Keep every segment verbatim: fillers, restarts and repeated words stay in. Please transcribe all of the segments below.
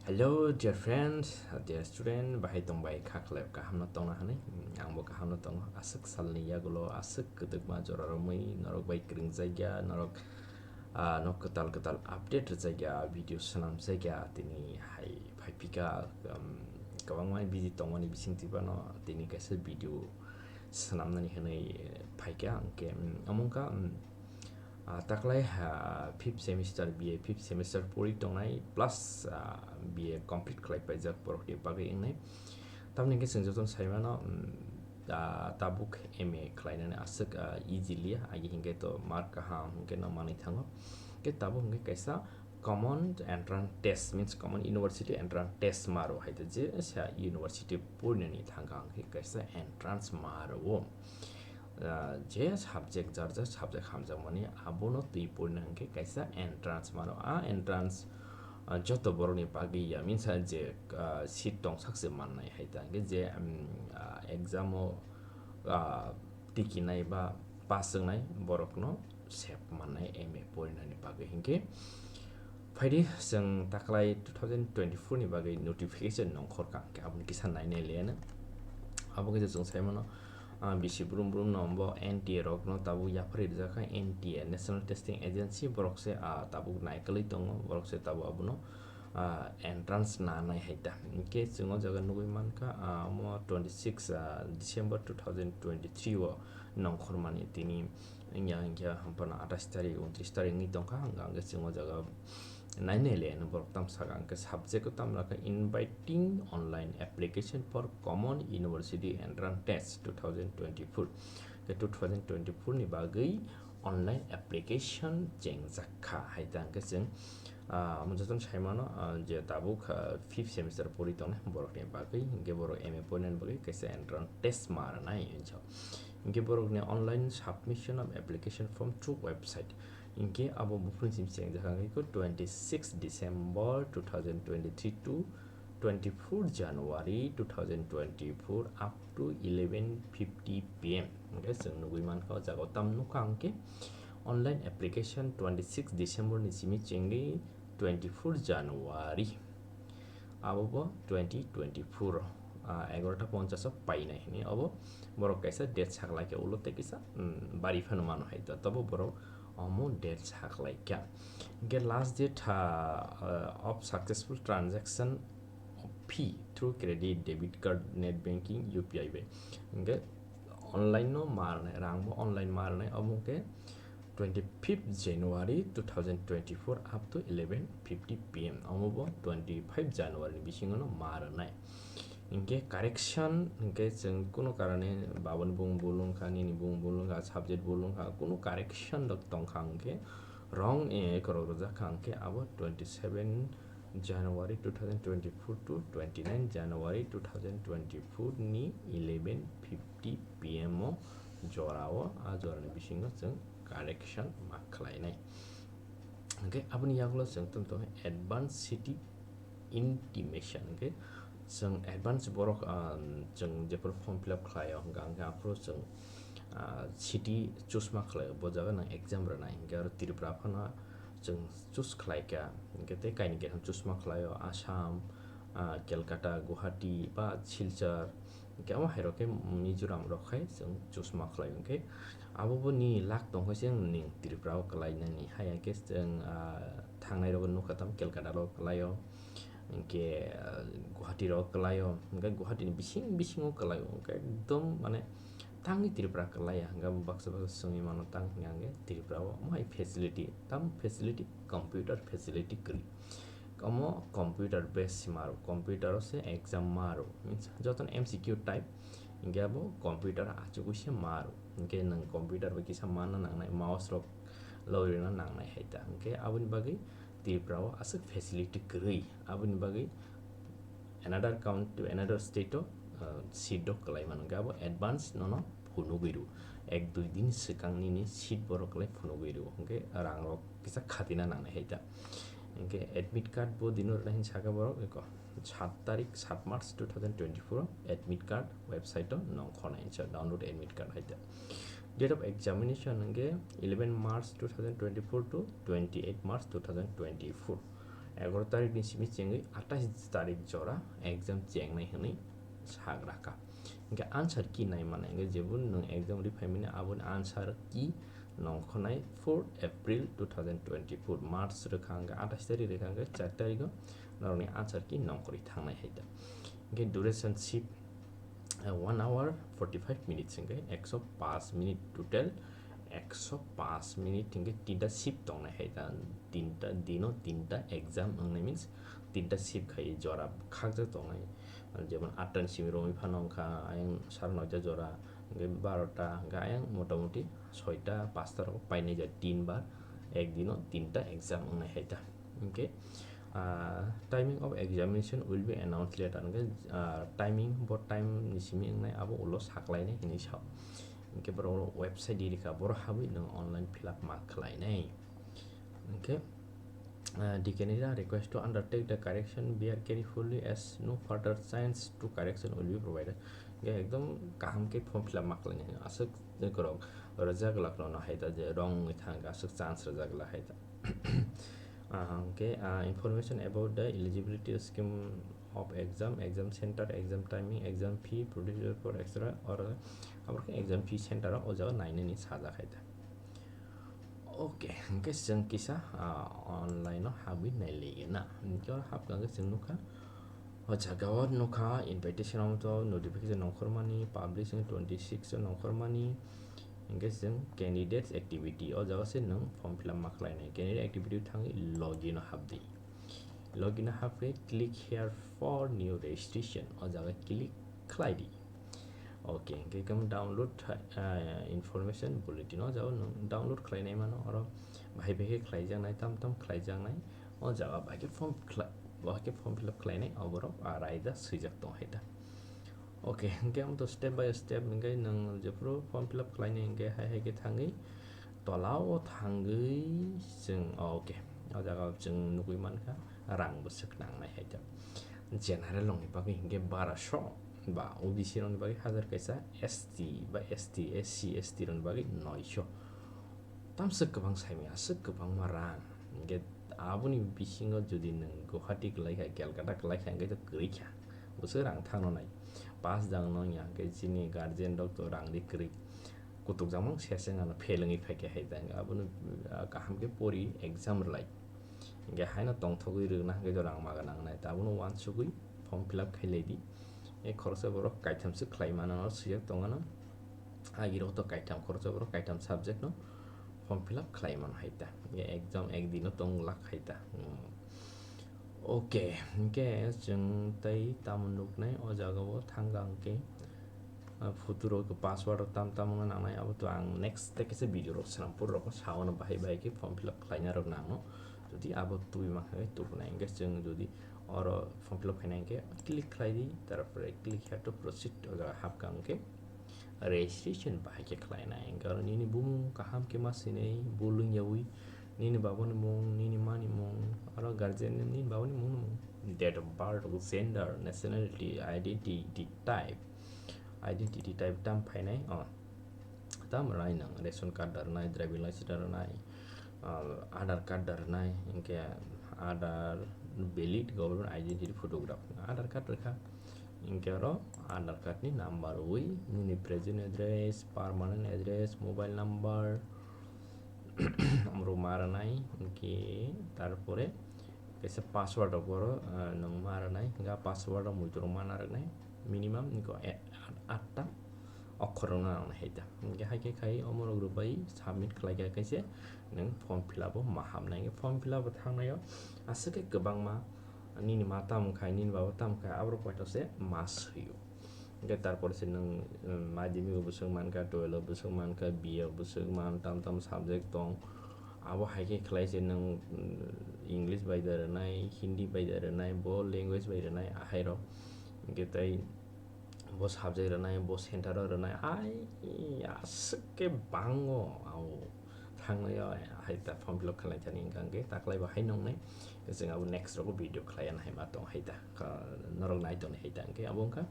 Hello, dear friends, dear student, bahai tong bai kha khlai kaham no tongna hani? Hmm, ang bo kaham no tongo. Aswk salni yagulo, aswk kwdwkma jora romwi norok bai kwrwngjakya, norok, ah, no kwtal kwtal update rwjakya, video swnamjakya, tini hai phai phika, um, kwbangma busy tongmani bising twi phano tini kaisa video swnamnani hwnwi phaikha, hwnkhe, um, omo wngkha, um, Ah, taklai ha fifth semester, B A fifth semester pori tongnai plus, ah, B A complete khlai paijak borokni bagwi wngnai. Tamni hwnkhe chwng jotono sai mano, mm, ah, tabuk M A khlainani aswk, ah, easy liya, agi hwnkhe to mark kaham hwnkhe no manwi thango. Hwnkhe tabuk hwnkhe kaisa common entrance test, means common university entrance test maro hai to je sa university porinani thangkha hwnkhe kaisa entrance maro o. Ah, je subject, jar jar subject hamjakmani abono twi porina hwnkhe kaisa entrance mano. A entrance, ah, joto borokni bagwi ya, means, ah, je, ah, seat tongsak se mannai hai ta hwnkhe je, um, ah, exam o, ah, tikinai ba pass wngnai borokno sep mannai M A porinani bagwi hwnkhe. Phaidi chwng taklai two thousand twenty-four ni bagwi notification nongkhor kha, hwnkhe aboni kisa nainai leno. Abo khe chwng sai mano, ah, bisi brum brum no bo N T A rok no tabuk yapharwi rijak kha, N T A, National Testing Agency, borok se, ah, tabuk naikolwi tongo, borok se tabuk abono, ah, entrance nanai hai ta. Hwnkhe chwng o jaga nugwi mankha, ah, omo twenty six, ah, December two thousand twenty three o nongkhormani tini wngya hwnkhe, hampano atais tarik, untris tarik wngwi tongkha, hwnkha hwnkhe chwng o jaga nainai le borok tam saka hwnkhe subject o tam lakha inviting online application for common university entrance test two thousand twenty-four. Khe two thousand twenty-four ni bagwi online application chengjak kha hai ta hwnkhe chwng, ah, omo jotono sai mano, ah, je tabuk, ah, fifth semester pori tongnai borokni bagwi, hwnkhe borok M A porinani bagwi kaisa entrance test ma rwnai hinwi sa. Hwnkhe borokni online submission of application form through website. Hwnkhe abo buphuruni simi chengjak kha hwnkhe twenty six December two thousand twenty three to twenty four January two thousand twenty four up to eleven fifty P M. Hwnkhe chwng nugwi mankha o jaga o tam nukha hwnkhe online application twenty six December ni simi chengwi twenty four January. Abo bo twenty twenty-four o, ah, egarota ponchas o painai hwnwi abo borok kaisa date saklaikha ulo tei kisa, mm, bari phano mano hai ta, tobo borok omo date saklaikha. Hwnkhe last date, ah, ah, of successful transaction fee through credit, debit card, net banking, U P I bai. Hwnkhe online no ma rwnai, rang bo online ma rwnai, omo khe twenty fifth January two thousand twenty four up to eleven fifty P M, omo bo twenty five January ni bisingo no ma rwnai. Hwnkhe correction hwnkhe chwng kunu karone baboni bung bul wngkha, nini bung bul wngkha, subject bul wngkha, kunu correction rok tongkha hwnkhe wrong, eh, korok rwjak kha hwnkhe abo twenty seven January two thousand twenty four to twenty nine January two thousand twenty four ni eleven fifty P M o jora o, a jora ni bisingo chwng correction ma khlainai. Hwnkhe aboni yagulo chwng tong tongo advance city intimation, hwnkhe chwng advance borok, ah, chwng jephuru form fill up khlaio, hwnkhe, hwnkhe aphuru chwng, ah, city choose ma khlaio, bo jaga nang exam rwnai, hwnkhe aro Tripura phano chwng choose khlaikha, hwnkhe tei kainwi kaisa choose ma khlaio, Assam, ah, Kolkata, Guwahati ba Silchar, hwnkhe omo hairok khe Mizoram rok khai chwng choose ma khlaio, hwnkhe abo bo nini luck tongkha se nwng Tripura o kwlainani, haya khe chwng, ah, thangnai rogo nukha tamo Kolkata rogo kwlaio, hwnkhe, ah, Guwahati rogo kwlaio, hwnkhe Guwahati ni bising bisingo kwlaio, hwnkhe ekdom mane tangwi Tripura kwlaiya, hwnkhe abo baksa baksa swngwi mano tang hwnkhe Tripura o omo hai facility, tamo facility, computer facility kwrwi. Omo computer base se maro, computer o se exam maro, means jotono M C Q type, hwnkhe abo computer achugwi se maro, hwnkhe nwng computer bai kisa manna nangnai, mouse rok lorina nangnai hai ta, hwnkhe aboni bagwi Tripura o aswk facility kwrwi, aboni bagwi another count-, another state o, uh, seat rok kwlai mano, hwnkhe abo advance nono phunugwi rw, ek dui din swkang nini seat borok kwlai phunugwi rw, hwnkhe rang rok kisa khatina nangnai hai ta. Hwnkhe admit card bo dino rwna hin saka borok eko sat tarik, sat March two thousand twenty-four o admit card website o nongkhornai, so download admit card hai ta. Date of examination hwnkhe eleven March two thousand twenty-four to twenty-eight March two thousand twenty-four. Egaroh tarikni simi chengwi atais tarik jora exam chengnai hwnwi sagra kha. Hwnkhe answer key nai mano, hwnkhe jebo nwng exam ri phaimani aboni answer key nongkhornai four April two thousand twenty-four, March rwkha hwnkhe atais tarik rwkha hwnkhe char tarigo norokni answer key nongkhorwi thangnai hai ta. Hwnkhe duration shift, uh, one hour forty-five minutes hwnkhe ekso paanch minute total, ekso paanch minute hwnkhe tinta shift tongnai hai ta, tinta dino tinta exam wngnai means tinta shift khai jora khakjak tongnai, jemon atta ni simi romwi phano wngkha ayang sara noita jora, hwnkhe barota, hwnkhe ayang motamoti soita pasta rok painai ja tin bar ek dino tinta exam wngnai hai ta. Hwnkhe, ah, timing of examination will be announced later. Hwnkhe, ah, timing bo time ni simi wngnai abo ulo saklainai hinwi sao. Hwnkhe borok website di rikha, borok habwi nwng online fill up ma khlainai. Hwnkhe, ah, the candidate are request to undertake the correction, bear carefully as no further chance to correction will be provided. Hwnkhe ekdom kaham khe form fill up ma khlainai hwnwi aswk borok rwjak glak no hai ta je wrong wngwi thang aswk chance rwjak glak hai ta. Ah, hwnkhe, ah, information about the eligibility scheme of exam, exam center, exam timing, exam fee, procedure for extra or abo khe exam fee center o jaga nainani sajak hai ta. Okay, hwnkhe chwng kisa, ah, online o habwi nailai na. Hwnkhe oro habkha hwnkhe chwng nukha. O jaga o nukha invitation o to notification nongkhormani, publish wng twenty six o nongkhormani. Hwnkhe chwng candidates activity o jaga se nwng form fill up ma khlainai. Candidate activity o thangwi login o habdi. Login o habkhe click here for new registration o jaga click khlaidi. Okay, hwnkhe khe download, ah, information bulletin o jaga nwng download khlainai mano, oro bahai bahai khe khlaijaknai, tam tam khlaijaknai, o jaga bahai khe form khlai-, bahai khe form fill up khlainai, o borok, ah, raida swijak tong hai ta. Okay, hwnkhe amo to step by step hwnkhe nwng jephuru form fill up khlainai hwnkhe hai hai khe thangwi tola o thangwi chwng, oh, okay, o jaga o chwng nugwi mankha rang bwswk nangnai hai ta. General rokni bagwi hwnkhe baraso ba O B C rokni bagwi hajar kaisa, S T ba S T, S C, S T rokni bagwi noisho. Tamswk kwbang saimanya, aswk kwbangma rang. Hwnkhe aboni bisingo jodi nwng Guwahati kwlai kha, Calcutta kwlai kha, hwnkhe to kwrwi kha. Bwswk rang thangno nai. Pass jang no ya, hwnkhe chini guardian rok to rang ri kwrwi. Kutuk jang mang se se ngano fail wngwi phaikha hai ta. Abono, ah, kaham khe pori exam rwlai. Hwnkhe haino tongthogwi rwna hwnkhe to rang ma gwnang nai. Tabukno uansugwi form fill up khai lai di. E khoroksa borok kaithamswk khlai mano, no swijak tongmano. Agirok to kaitham khoroksa borok kaitham subject no form fill up khlai mano hai ta. Hwnkhe exam ek dino tong lak hai ta. Hmm. Okay, hwnkhe chwng tei tamo nuknai o jaga o thangkha hwnkhe, ah, photo rok password rok tam tam wngna nangnai, abo to ang next tei kaisa video rok swnam phuru rok sao no bahai bahai khe form fill up khlaina rok nango. Jodi abo tubui mankha khe tubunai hwnkhe chwng jodi oro form fill up khaina hwnkhe click khlai di, tarpore click here to proceed o jaga hapkha hwnkhe registration bahai khe khlainai. Hwnkhe oro nini bumung kaham khe ma swinai, bul wngyaui nini babani mung, nini mani mung, oro guardian ni nini babani mung, mung, date of birth, gender, nationality, identity type, identity type tam phainai, o tam rwnai nwng ration card da rwnai, driving license da rwnai, ah, Aadhaar card da rwnai, hwnkhe Aadhaar, valid government identity photograph, Aadhaar card rwkha, hwnkhe oro Aadhaar card ni number rwui nini present address, permanent address, mobile number, amrok ma rwnai, hwnkhe tarpore kaisa password rok oro, ah, nwng ma rwnai, hwnkhe ah password rok muitu rok ma narwknai, minimum hwnkhe e-, atta okhor rok no nangnai hai ta. Hwnkhe hai khe khai omorok rwbai submit khlai kha khe se nwng form fill up o ma hapnai. Hwnkhe form fill up o thangnai o aswk khe kwbangma nini ma tamo khai, nini baba tamo khai, aborok poito se ma swio. Hwnkhe tarpor se nwng, um, madhyamik o bwswk mankha, twelve o bwswk mankha, B A o bwswk man, tam tam subject tong. Abo hai khe khlai se nwng, um, English bai da rwnai, Hindi bai da rwnai, bo language bai rwnai, ahai rok. Hwnkhe tei bo subject rwnai, bo center o rwnai, ai, aswk khe bango, ao. Thangnai o hai ta form fill up khlai thani hwnkha hwnkhe taklai bo hai nongnai. Chwng abo next rogo video khlai ya hai ma tong hai ta. Ka-, norok nai tong hai ta hwnkhe abo wngkha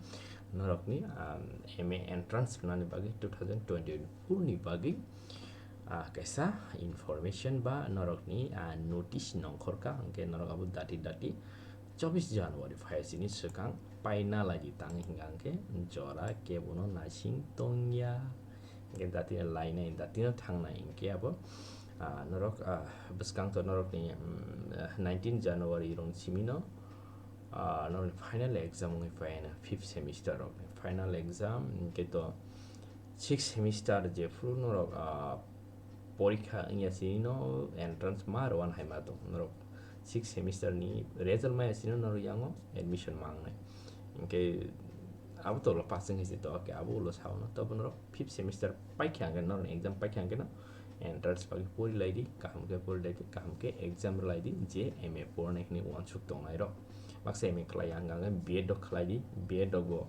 norokni, um, M A entrance rwnani bagwi two thousand twenty-four ni bagwi, ah, kaisa information ba norokni, ah, notice nongkhorkha, hwnkhe norok abo dati dati chobbish January phaisini swkang paina laidi tang hingkha hwnkhe jora kebono naising tongya. Hwnkhe dati lainai, dati no thangnai hwnkhe abo, ah, norok, ah, bwskang to norokni, mm, ah, nineteen January rong simino, ah, norokni final exam wngwi phaina fifth semester rokni final exam, hwnkhe to sixth semester jephuru norok, ah, porikha wngya sini no entrance ma rwna hai ma tong norok sixth semester ni result maya sini norok yango admission ma wngnai. Hwnkhe abo tolo pass wngwi se to, okay, abo ulo sao no, tobo norok fifth semester paikha hwnkhe norok exam paikha hwnkhe no entrance bagwi pori lai di, kaham khe pori lai di, kaham khe exam rwlai di, je M A pornai hwnwi uansuk tongnai rok. Baksa M A khlai ya hwnkha hwnkhe B Ed rok khlai di, B Ed rok bo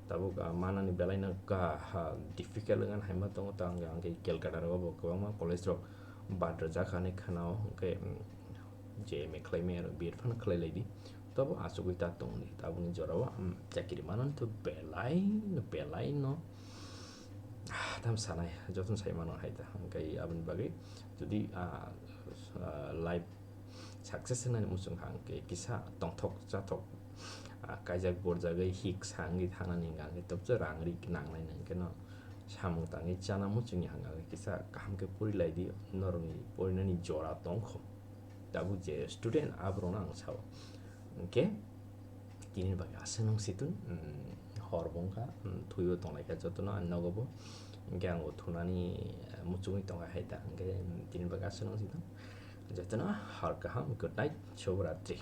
tabuk, ah, manani belai no ka, ha, difficult wngkha hai ma tongo, ta hwnkha hwnkhe Calcutta rogo bo kwbangma college rok bad rwjak hinwi khwnao, hwnkhe, mm, je M A khlai maya rok B Ed phano khlai lai di, tobo achugwi ta tong di, tabukni jorao, mm, chakiri manani to belai no, belai no, ah, tam sanai, jotono sai mano hai ta, hwnkhe aboni bagwi jodi, ah, ah, life success wngnani muchung hwnkha hwnkhe kisa tongthok chathok, ah, kaijak borjagwi hik sa wngwi thangnani hwnkha hwnkhe tobsa rang ri nangnai hwnkhe no samung tangwi chana muchungya hwnkha hwnkhe kisa kaham khe pori lai di, norokni porinani jora tongkho. Tabuk je student aborokno ang sao. Hwnkhe tini bagwi aswk nung situng, mm, hor bo wngkha, mm, thwibo tonglaikha jotono ani nogo bo. Hwnkhe ang bo thunani, eh, muchungwi tongkha hai ta. Hwnkhe, mm, tini bagwi aswk nung situng. Jotono hor kaham, good night, Shubh Ratri.